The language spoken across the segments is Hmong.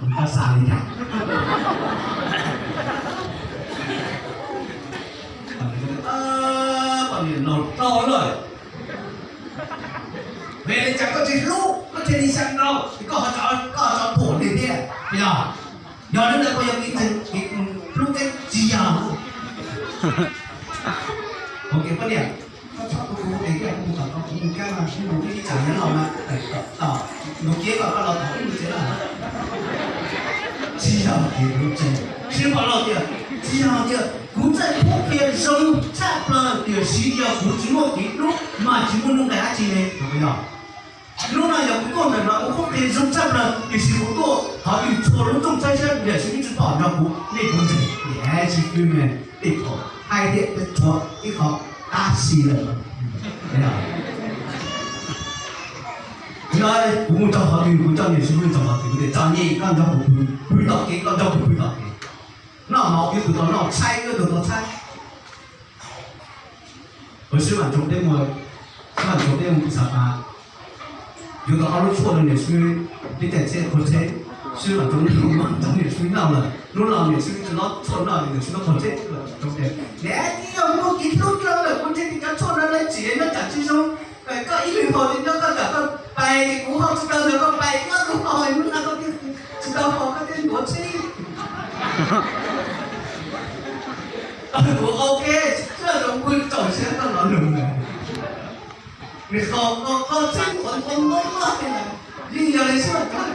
Koj xav li cas? Poj niam laus dhau lawm. Vim li cas koj tsis hlub, koj thiaj li xyaw nkaus, koj ho tso, koj ho tso thuam li thiab, yog? Yog li ntawd puas yog kev ntseeg, kev hlub tseeb? Tsis yog. Ok, poj niam, koj txhob tu kuv es tias kuv tom koj kuv mus kab mas kuv mus ib tsam nyob los mas tom nus kiab kom koj los tom ib mus tsev lawm. Tsis yog kev hlub tseeb. Sib pom los tias tsis yog tias kuv txawj qhuab qhia zoo tshaj plaws tiam sis yog kuv tsis muaj kev hlub mas tsis muaj nuj nqis dab tsi li, puas yog? Hnub no yog kuv tuaj ntawm no kuv qhuab qhia zoo tshaj plaws tiam sis kuv tuaj qhov twg txhua lub rooj txhab siab tiam sis nej tsis pom nrog kuv, nej puas ntseeg? Yes, tsis pom, nej pom hais tias tshuav ib qho tab sis lawm. Yog kuv mus rau qhov twg kuv coj niam Xib Hwb rau qhov twg, kuv tias txom nyem koj nrog kuv pw, pw tom kev koj nrog kuv pw tom kev, noj mov wb tau noj, tshaib wb tau tshaib. Ua sib vam tsoom peb mus, sib vam tsoom peb mus Xav Pas, yuav tau ob lub tshuaj rau niam Xib Hwb, peb caij tsheb qaug tsheb, sib vam tsoom niam Xib Hwb noj lawm, hnub no niam Xib Hwb tsis tau tshuaj noj, niam Xib Hwb qaug tsheb, sib vam tsoom peb, niam tij yog muaj kev hlub rau lawm kuv ntseeg tias cov tshuaj no lawv tsim nyob tsam tsis zoo, koj ib leeg haus ces nyob koj tsam koj pais ces kuv haus tsis tau ntawd koj pais nyob kuv haus, hnub no koj tsis tau haus koj thiaj ntuav tsheb. Kuv ok, sib vam tsoom pw txaus siab koj los lug ntawd. Nws qaug qaug tsheb qhuav ntuav ntuav ntuav, yeej yog li sib vam tsoom.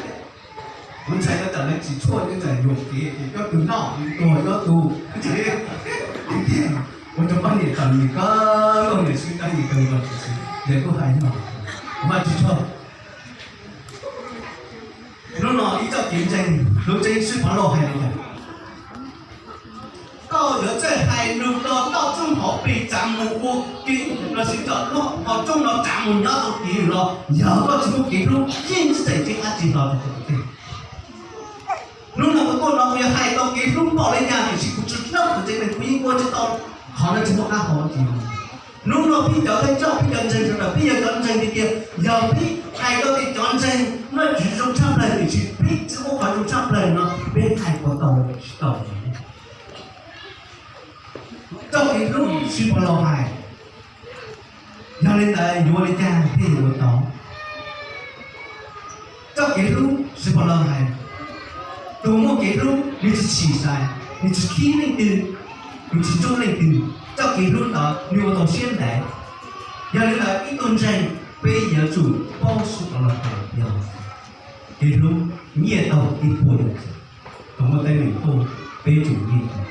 Kuv ntshai koj tsam lawv tsis tshuaj, koj tsam yuam kev ces coj tus noj tuag coj tus, tiag tiag. Ua rau poj niam txom nyem kawg, niam Xib Hwb tab yim kawg nkaus, tiam sis lawv kuj hais no, Vajtswv tshua. Hnub no ib txoj kev ntseeg, lub tseeb sib pov lauj hais li cas? Koj yuav txawj hais lus los koj txooj hauv pes tsav mus ua ke lossis kom lub qhov rooj no tsav mus nyob rau tid los yog koj tsis muaj kev hlub yeej tsis txawm tseeb dab tsi hlo rau koj tus kheej. Hnub no kuv tuaj no kuv yuav hais tau kev hlub npaum li cas tiam sis kuv tsis hlub kuv tsev neeg kuv yeej ua tsis tau, qhov no tsis muaj qab hau dab tsi. Hnub no peb cov thawj coj peb cov ntseeg sawv daws peb yog cov ntseeg tiag tiag, yog peb hais tau tias cov ntseeg Vajtswv zoo tshaj plaws tiam sis peb tsis ua qhov zoo tshaj plaws no peb hais puas tau tsis tau. Txoj kev hlub sib pov lauj hais, yog li ntawd yuav ua li cas thiaj yuav ua tau? Txoj kev hlub sib pov lauj hais, tus muaj kev hlub nws tsis tshim sai, nws tsis khib leej twg, nws tsis ntsoog leej twg. Txoj kev hlub ntawd nws ua tau siab ntev. Yog li ntawd ib tug ntseeg peb yuav tsum paub sib pov lauj hais yog kev hlub nyiaj tau ib puas yam txwv, thaum muaj teeb meem tuaj peb tsum nyiaj tau.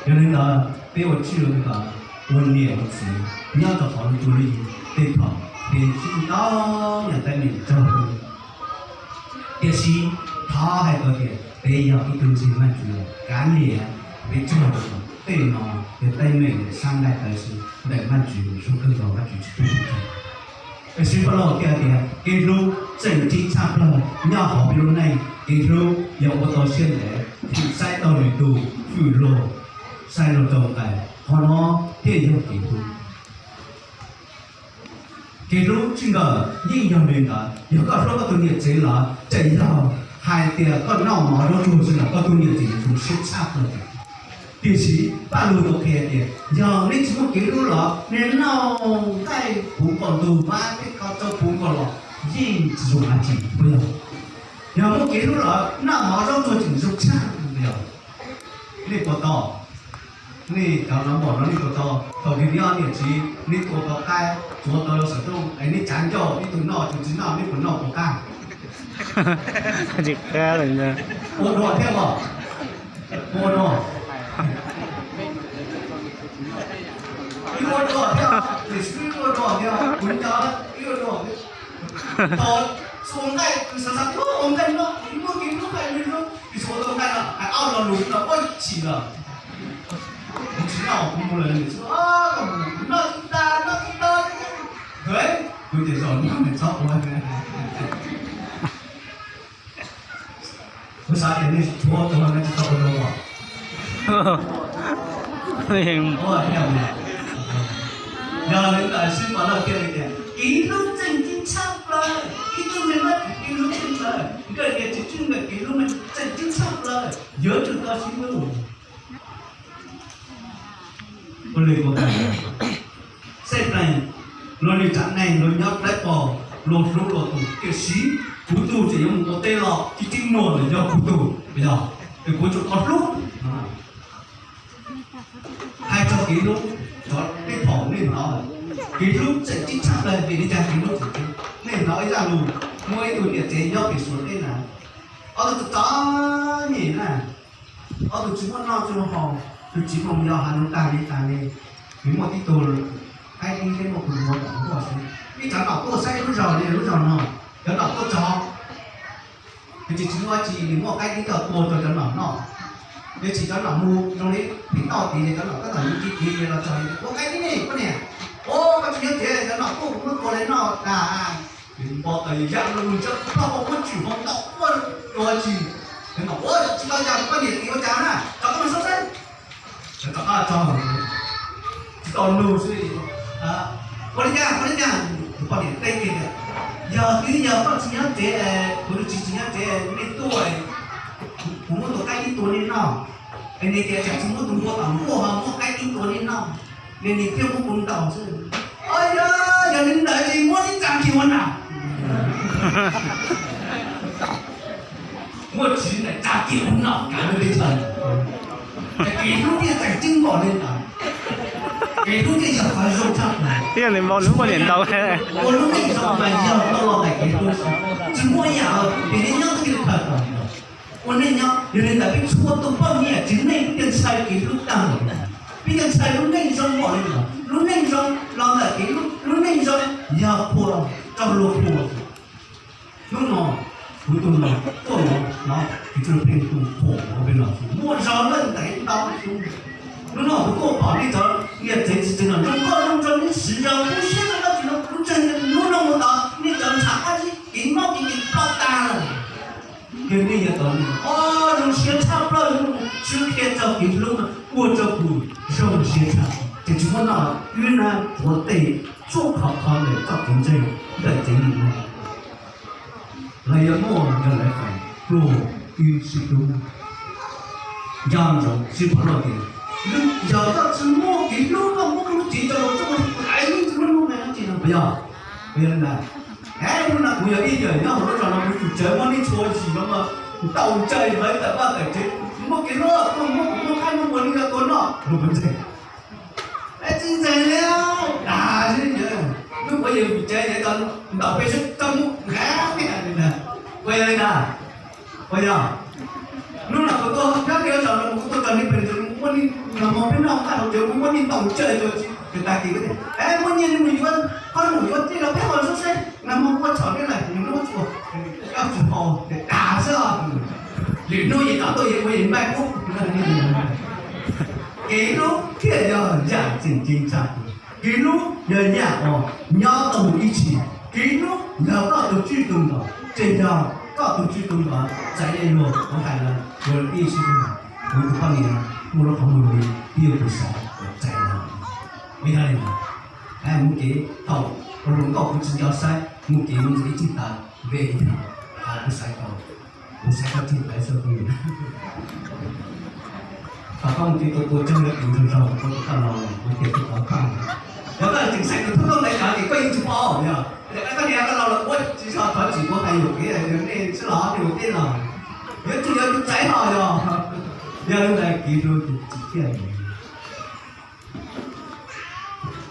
Yog li ntawd peb ua txij ua nkawm, ua niam ua txiv nyob rau qhov lub cuab lub yig tej thaum peb tsis tau nyiam teeb meem tsaug. Tiam sis thov hais tau tias peb yog ib tug ntseeg Vajtswv, kav liam peb tsaug rau tej no yog teeb meem sab nqaij tawv xwb, ntawm Vajtswv zoo kawg nkaus, Vajtswv tsis pub. Tiam sis peb los thiaj tias kev hlub tseem ceeb tshaj plaws nyob hauv peb lub neej. Kev hlub yog ua tau siab ntev, hwm saib tau lwm tus, hwm luag, saib luag rau nqaim, qhov no thiaj yog kev hlub. Kev hlub tsis nkawm yeej yog li ntawd, yog koj hlub koj tus niam tsev los tseem yog hais tias koj noj mov zaub tsuag xwb los koj tus niam tsev yuav zoo siab tshaj plaws. Tiam sis Paj Lug tau qhia tias yog nej tsis muaj kev hlub los nej noj nqaij puv nkaus ntug vab thiab kho tsau puv nkaus los yeej tsis zoo dab tsi, puas yog? Yog muaj kev hlub los noj mov zaub tsuag tseem zoo tshaj, puas yog? Nej puas tau, nej cov nov npaum no nej puas tau, thaum twg nej niam txiv nej tua tau qaib, tsuav tau xov tooj es nej tsav ncauj ib tug noj, tus tsis noj nej puas noj tua qaib? Ua dua thiab os, ua dua, ib ua dua thiab, niam txiv ib ua dua thiab, kuv nco ib ua dua thiab. Thaum ua nqaij, tus xav xav ua nqaij no, muaj kev hlub hais lus hlub, tus xav ua tau nqaij no hais ob lo lus no ua chim lawm. Kuv tsis noj kuv mus lawm, niam txiv, noj tsis tas, noj tsis tas. Kuv tias zaum no nws txhob ua. Kuv xav tias nej tshuav tus no nej tsis tau ua dua. Yog li ntawd sib pov lauj thiaj li tias kev hlub tseem ceeb tshaj plaws, ib tug ntseeg Vajtswv kev hlub tseem ceeb tshaj plaws, nkawd tias tsis tseem nkawd kev hlub mas tseem Yog tug tau sib hlub. Ua li kuv hais, xeeb plees, luag li tsav neeg luag nyob dawb paug, luag hlub luag tus, tiam sis kuv tug tseem yuav mus ua teb los tib tib nuag los yog kuv tug, yog, es kuv tsuas tau hlub. Hais txog kev hlub, cov peb phaum nej hnov, kev hlub tseem ceeb tshaj plaws vim li cas kev hlub tseem ceeb. Nej hnov ib zaj lus, muaj ib tug niam tsev nyob pem Suav teb na, ob tug txom txom nyem na, ob tug tsis muaj noj tsis muaj haus, tus txiv mus yos hav zoov tag li tas li, nws muaj tib tug qaib dib thiab muaj tus npua tom nkuaj xwb. Ib cov nom tuaj saib lub zos li lub zos no, cov nom tuaj txog, nws tsis tsis muaj dab tsi, nws muaj qaib dib coj tua rau cov nom noj. Nws tsis cov nom mus zoo li pem toj tid, cov nom tab tom mus ti tid los txog, ua qaib dib ne poj niam, ua koj tsis nyob tsev, cov nom tuaj kuv muab tua los noj tas. Nws npo tas yam no mus tsa plog ua muab tsim hov ntaus ua dua tsis, cov nom ua tsis tau cas, poj niam tias ua cas na, rov qab mus xauj saib. Rov qab tso, tsis tau lus xwb. Ua li cas, ua li cas? Tus poj niam teb kiag tias, yog twb yog koj tsis nyob tsev, kuv tus txiv tsis nyob tsev, nej tuaj, kuv muab tus qaib dib tua nej noj. Es nws tias tsam tsis muab tus npua tom nkuaj ho muab qaib dib tua nej noj. Nws, nws thiaj muab kuv ntaus xwb. Yog, yog li ntawd ces muab ib tsa kiag ua noj. Muab tsis ntawm tsa kiag ua noj kav lub teb chaws. Kev hlub thiaj tseem ceeb npaum li ntawd. Kev hlub thiaj yog qhov zoo tshaj plaws. Thiaj li npaum lub poj niam ntaus. Ua lub neej zoo mas yog tau los ntawm kev hlub xwb. Tsis muaj yam tias nyob nyob twb kawg tau. Ua neej nyob yog li ntawd peb txhua tus poj niam txiv neej peb thiaj ntshai kev hlub tag npaum li ntawd, peb thiaj ntshai lub neej zoo npaum li ntawd. Lub neej zoo los ntawm kev hlub, lub neej zoo yog qhuas rau luag qhuas. Hnub no kuv tus no tuaj no, no kuv tus pheej tus qhuas ua peb los muaj zog lawm ntev ntau xyoo. Hnub no kuv tuaj pom nej cov niam tsev txiv tsev no zoo nkauj zoo nraug, nej siv zog kub siab rau dab tsi no, kuv ntseeg hnub no mus tod nej cov ntshav qab zib kev mob kev kev ploj tag lawm. Ces nej yuav tau, o, zoo siab tshaj plaws, swb qhia txog kev hlub no ua rau kuv zoo siab tshaj. Ces tsis muaj noj, wb na, ua tej txhua qhov qhov ntawm txoj kev ntseeg ntawm tsev neeg no los yog muaj yog lawv feem pluag wb sib hlub, nco ntsoov sib pom loj tias, yog koj tsis muaj kev hlub koj muab koj lub cev rau luag txuj laiv yeej tsis muaj hnub no dab tsi no puas yog? Puas yog li ntawd? Es hnub no kuv yog ib yawm nyob hauv lub zos no kuv tsum tsawv muab nej txhua yim no mas ntaus ntsais lawv tawm vaj tawm tsev, muaj kev hlub koj muab kuv muab qaib muab npua nej noj tua noj rau kuv ntseeg. Es tsis ntseeg li, dag xwb. Hnub puav yawg vim tsev es tau ntaus peb sib tau mus nqa, puas yog li ntawd? Puas yog? Hnub no kuv tuaj nyob kiag zos no kuv tuaj txog nej pem tsev, muab nej nag hmo peb noj nqaij hauv tsev, kuv muab nej ntaus ntsais rau tsis tag kis, es muab nyiaj nej mus yuav, koj mus yuav tij rau peb haus xwb seb nag hmo ua tshauv nej lawm, nws hnub tsuas, koj tsis haus ces dag xwb. Lwm hnub yim tau tuaj yim ua yim npaij kub. Kev hlub thiaj yog yam tseem ceeb tshaj. Kev hlub yog yam uas nyob tau mus ib txhis. Kev hlub yog koj tus tswj tus nkawm, ces yog koj tus tswj tus nkawm txais dej luag, kuv hais lawm, kuv ib txhis kuv tus poj niam muaj lub qhov muag li, twb yog kuv xav kom txais lawm. Vim yog li ntawd, mus kev thaum ua hluas nkauj kuv tsis nco saib, mus kev mus ib txhis tas, vim yog kuv xav tau, kuv xav tau txij tawv xwb kuv. Thaum koj mus kev tua tua tseeb lawv tus ntsug zog kuv tus koj los kuv tias kuv tau koj. Yog koj tseem xaiv tus thub koj ntawd cov ces koj yeej tsis paub yog, koj niam koj los los ua tsis zog thov txim kuv hais yuam kev nej sib los nej ua teb los, yuav tsum yog tus txaiv los yog. Yog li ntawd kev hlub tsis thiaj.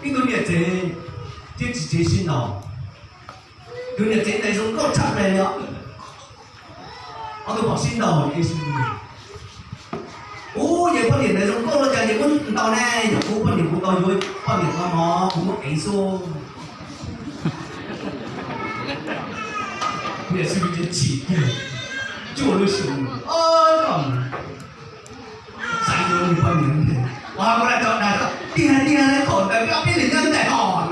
Ib tug niam tsev thiab txiv tsev sib ntaus, tus niam tsev ntawd zoo nkauj tshaj plaws li os. Ob tug pom sib ntaus, ub, yog poj niam ntawd zoo nkauj no cas yog muab ntaus ne, yog kuv poj niam kuv tau yuav poj niam tau mov kuv muab ev xwb. Niam tsev chim kiag, cuaj lub xyoo, xav yuav nws poj niam, ua kuv lam tso dag tiag tiag thaum ntawd peb ob peb niam nyob ntais hos.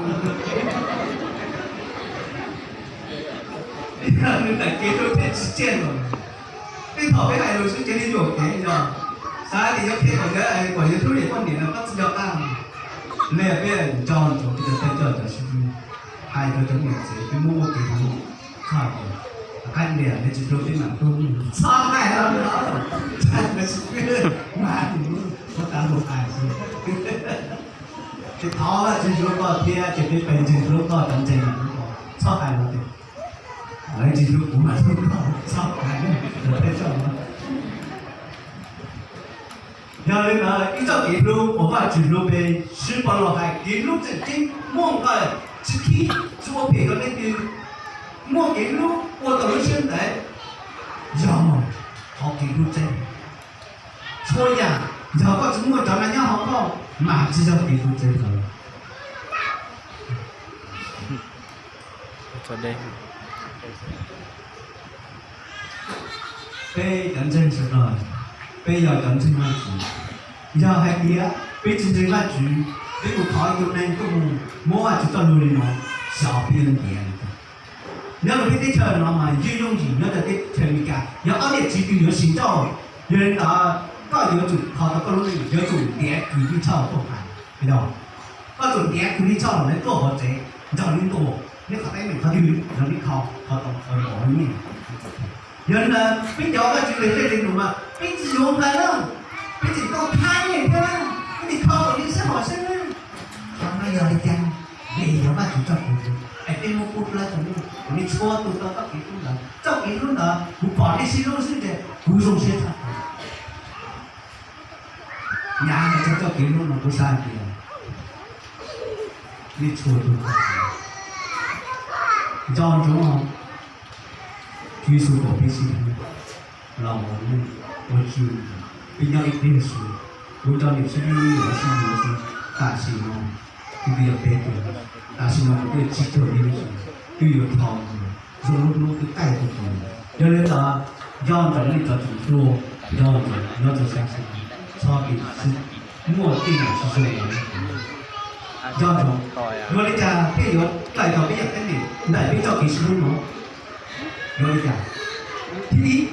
Nws tawm kev rau peb tsis tsiaj los, tej thaum peb hais lus xwb ces li yuam kev yog, xav tias yuav qhia kom yawg, kom yawg hlub yawg poj niam no pab tsis nco qab. Li peb nco ntsoov peb cov thawj coj cov sib hlub, hais rau cov niam tsev peb muab ua kev hlub tshaj tias, qab tias nej tsis hlub peb mam hlub, txhob hais los, Mas tus muab tas lus hais xwb. Ces thov Vajtswv hlub koj thiab ces peb pes ntseeg hlub koj cov ntseeg no hlub koj. Txhob hais los tias lawv tsis hlub kuv mas hlub koj, txhob hais, lawv pheej txhob hais. Yog li ntawd ib txoj kev hlub uas Vajtswv hlub peb, Xwv Pov Lauj hais kev hlub tseem ceeb muaj nqis tsis khib tsis ua phem rau leej twg, muaj kev hlub ua tau lub siab ntev, yog qhov kev hlub tseeb. Txhua yam yog koj tsis muaj cov no nyob hauv koj mas tsis yog kev hlub tseeb lawm. Peb cov ntseeg sawv daws, peb yog cov ntseeg Vajtswv. Yog hais tias peb tsis ntseeg Vajtswv, peb mus thov ib tug neeg tuaj mus muab Vajtswv txoj lus li no xyov peb yuav ntiav li cas. Nyob rau peb teb chaws no mas yeej yooj yim nyob rau teb chaws Amelikas, yog ob niam txiv twg yuav sib nrauj, yog li ntawd koj yuav tsum thov tau koj lub neej yuav tsum ntiav kwv tij Thoj tuaj hais, yog koj tsum ntiav kwv tij Thoj los lawv tuaj hauv tsev nrog neb ntuas, neb qhov teeb meem qhov twg los neb kho, kho tau npaum li nyiaj. Yog li ntawd peb cov Vajtswv leeg tej leeg nus mas peb tsis yuav nplai na, peb tseem tau thab nej thiab na, peb tsis kho kom nej sab hom sab na. Qhov no yog li cas? Vim yog Vajtswv txoj kev hlub es peb muab pub dlawb rau nej, kom nej txhua tus tau txoj kev hlub ntawd. Txoj kev hlub ntawd kuv pom nej sib hlub xwb ces kuv zoo siab tshaj plaws. Nyab, txog txoj kev hlub no kuv xav hais tias nej txhua tus nco ntsoov, Tswv Yexus kom peb sib hlub los ua neej ua tswv, peb nyob ib pliag xwb, kuv nrog niam txiv peb yuav sib yuav xwb. Tam sim no kuv twb yog peb tus, tam sim no kuv twb yog tsib caug lub xyoo, twb yuav dhau, zoo lub hnub twb taij tag tus. Yog li ntawd, nco ntsoov nej cov tseem hluas, nco ntsoov nyob rau xya xyoo, txhob pib muaj tej yam tsis zoo los. Nco ntsoov, ua li cas peb yuav txais tau peb yam teeb meem ntawm peb txoj kev sib hlub no? Ua li cas? Thib ib,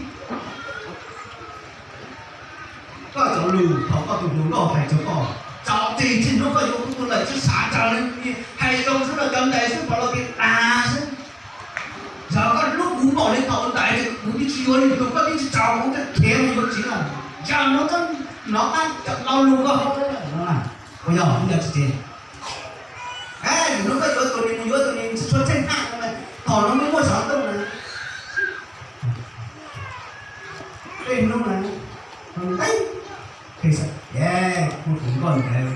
koj cov lus thaum koj tus hluas nkauj hais rau koj, txaus tes txij hnub koj yuav kuv tus lawm tsis xav raws li kuv, hais zoo xwb los cov ntais xwb pom los tias tas xwb. Yog koj hlub kuv npaum li thaum ntawd ces kuv twb tsis yuav li tus, koj twb tsis txaus kuv thiaj khiav mus yuav txiv lawm. Yog no koj hnov qab cov lo lus koj hais no, puas yog? Yog tsis ces, hnub koj yuav tus nws mus yuav tus nws tsis tshua tsheej haj no, thaum no muaj muaj xyov tooj na. Tej hnub na, nteb, tej xav, kuv tus nkauj ntawd,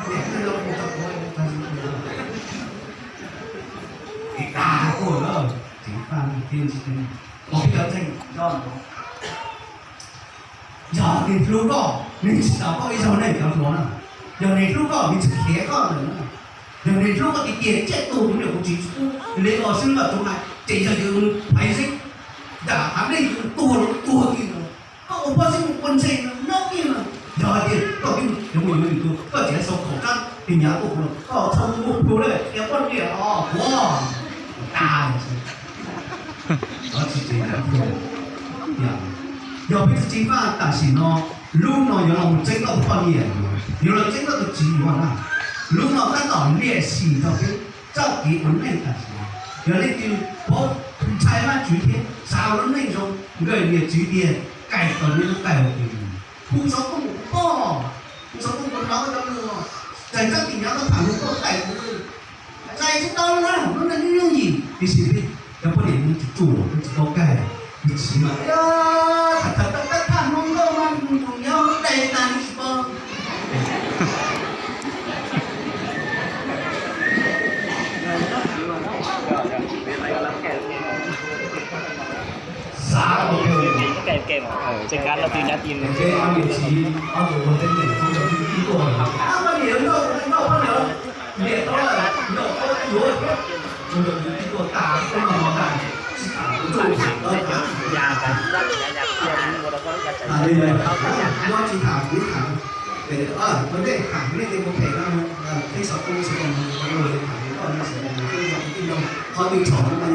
niam twb los kuv tau kuv, es tas kuj lawm, tseem faj tiaj ntsis, pom peb cov ntseeg nco ntsoov, yog nws hlub koj, nws tsis tau koj ib zaug nej cov hluas na. Yog nws hlub koj, nws tsis khiav koj lawm na. Yog nws hlub koj tiag tiag, tsiaj tuag kuv niam kuv txiv tsis pub li los xwb los tsuav hais, ces yog yus phaiv zeb, yam hav neeg yus tuag los tuag kiag no, koj ua poj xib mus ua ntse no nyob kiag no. Yog hais tias koj twb yuav mus yuav nws tuaj, koj tseem sau khaum rab tis nyav tuaj kuv los koj txhob muaj plhu lawm, tias poj niam os, ua tas. Yog peb tsis tsis faj tam sim no, lub no yuav los mus txeeb koj tus poj niam, yuav los txeeb koj tus txiv yuav na. Lub no tab tom liam sim rau peb txoj kev ua neej tam sim no. Yog leej twg paub ntshai Vajtswv thiab xav ua lub neej zoo, nkawd niam txiv tias, kais tau nej lub kais ua ke, hu xov tooj mus pog, hu xov tooj mus hnov koj cov lus, txais txoj kev nyav koj tham mus koj kais kuv. Txais tsis tau na, lub neej yooj yim, tiam sis peb cov poj niam tsis tsuam, peb tsis paub kais, peb txiv mas tham tham tham tham hluas nkauj mas tus nyav dai tas tsis paub. Xav ua peb, peb ob niam txiv, ob tug ua teb tseem tub rau peb tib tuaj, ob poj niam nrauj nrauj poj niam, niam tau nrauj tau yuav thiab, ua rau peb tib tuaj tas peb no no tas, tsis tham kuv txuj tham tau tas. Nyob tsis tham kuv tham, ua ntej tham nej tej ua phem no, peb xov tooj xov tooj no tham koj no xov tooj no xov tooj no, qhov twg txhaum no,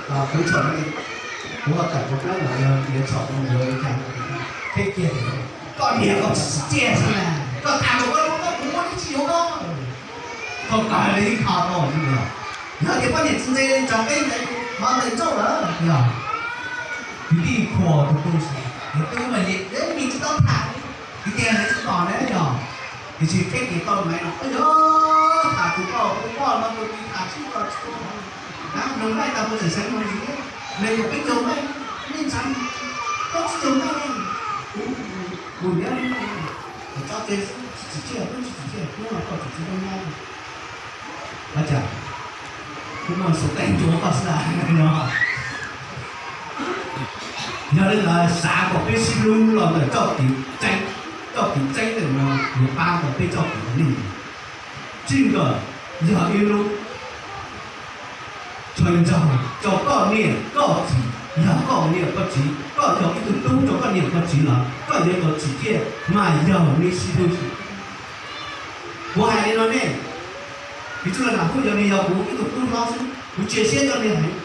qhov txhaum no, kuv ho tawm kuv plab los yog tias txhaum no yuav li cas, peb kiag tias koj niam koj txiv xwb na, koj tham rau koj lub koj kuv muab tsis yuav koj. Koj kawg li ib qho tau li ntawd. Yog tias poj niam tsis ntse li tso peb ntawd, hov ntawd ntsauj lawm yog. Kwv tij khuas tus tu si, tus tu mas Tiam sis teb kev tau maiv no, yog tham tus poj, tus poj no tus tij tham tsis tau tsis tau, nug npaij tau puas tseem xeev no, nws yog peb caug npaij, nej ntshai, koj tsib caug npaij ne, kuv, kuv niam, tso tseg xwb, tsis tsim txiaj, kuv tsis tsim txiaj, hnub no koj tsis txiaj, koj nyab, ua cas, kuv muaj xov tooj ntsuav koj xwb no. Yog li ntawd xav kom peb sib hlub los ntawm txoj kev tseeb, txoj kev tseeb ntawm no yuav pab tau peb txoj kev ua neej. Txij nkawm yog ib lub chaw nrog rau koj niam koj txiv, yog koj niam koj txiv, koj yog ib tug tub rau koj niam koj txiv los koj yuav tau tsim txiaj mas yog nej sib hlub. Kuv hais li no ne, vim txwj laug Nam Huj yog nws yog kuv ib tug tub hlob xwb, kuv cia siab rau nws heev.